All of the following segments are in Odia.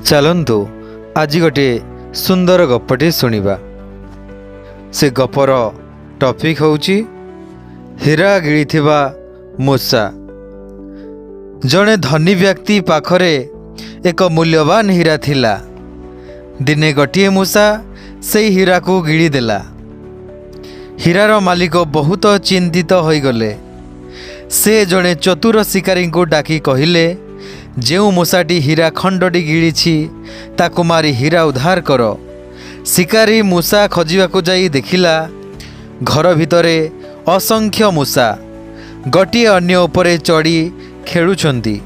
ଚାଲନ୍ତୁ, ଆଜି ଗୋଟିଏ ସୁନ୍ଦର ଗପଟି ଶୁଣିବା। ସେ ଗପର ଟପିକ୍ ହେଉଛି ହୀରା ଗିଳିଥିବା ମୂଷା। ଜଣେ ଧନୀ ବ୍ୟକ୍ତି ପାଖରେ ଏକ ମୂଲ୍ୟବାନ ହୀରା ଥିଲା। ଦିନେ ଗୋଟିଏ ମୂଷା ସେଇ ହୀରାକୁ ଗିଳିଦେଲା। ହୀରାର ମାଲିକ ବହୁତ ଚିନ୍ତିତ ହୋଇଗଲେ। ସେ ଜଣେ ଚତୁର ଶିକାରୀଙ୍କୁ ଡାକି କହିଲେ, "ଯେଉଁ ମୂଷାଟି ହୀରା ଖଣ୍ଡଟି ଗିଳିଛି, ତାକୁ ମାରି ହୀରା ଉଦ୍ଧାର କର।" ଶିକାରୀ ମୂଷା ଖୋଜିବାକୁ ଯାଇ ଦେଖିଲା, ଘର ଭିତରେ ଅସଂଖ୍ୟ ମୂଷା ଗୋଟିଏ ଅନ୍ୟ ଉପରେ ଚଢ଼ି ଖେଳୁଛନ୍ତି।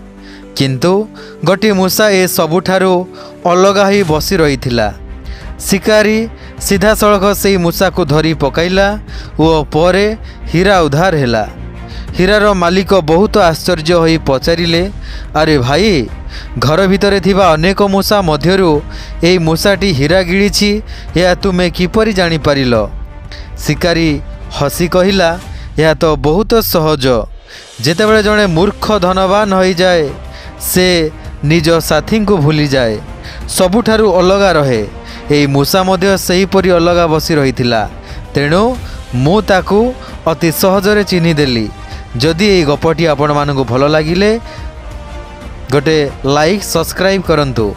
କିନ୍ତୁ ଗୋଟିଏ ମୂଷା ଏ ସବୁଠାରୁ ଅଲଗା ହୋଇ ବସି ରହିଥିଲା। ଶିକାରୀ ସିଧାସଳଖ ସେଇ ମୂଷାକୁ ଧରି ପକାଇଲା ଓ ପରେ ହୀରା ଉଦ୍ଧାର ହେଲା। ହୀରାର ମାଲିକ ବହୁତ ଆଶ୍ଚର୍ଯ୍ୟ ହୋଇ ପଚାରିଲେ, "ଆରେ ଭାଇ, ଘର ଭିତରେ ଥିବା ଅନେକ ମୂଷା ମଧ୍ୟରୁ ଏହି ମୂଷାଟି ହୀରା ଗିଳିଛି, ଏହା ତୁମେ କିପରି ଜାଣିପାରିଲ?" ଶିକାରୀ ହସି କହିଲା, "ଏହା ତ ବହୁତ ସହଜ। ଯେତେବେଳେ ଜଣେ ମୂର୍ଖ ଧନବାନ ହୋଇଯାଏ, ସେ ନିଜ ସାଥୀଙ୍କୁ ଭୁଲିଯାଏ, ସବୁଠାରୁ ଅଲଗା ରହେ। ଏହି ମୂଷା ମଧ୍ୟ ସେହିପରି ଅଲଗା ବସି ରହିଥିଲା, ତେଣୁ ମୁଁ ତାକୁ ଅତି ସହଜରେ ଚିହ୍ନିଦେଲି।" ଯଦି ଏହି ଗପଟି ଆପଣମାନଙ୍କୁ ଭଲ ଲାଗିଲେ, ଗୋଟେ ଲାଇକ୍, ସବସ୍କ୍ରାଇବ୍ କରନ୍ତୁ।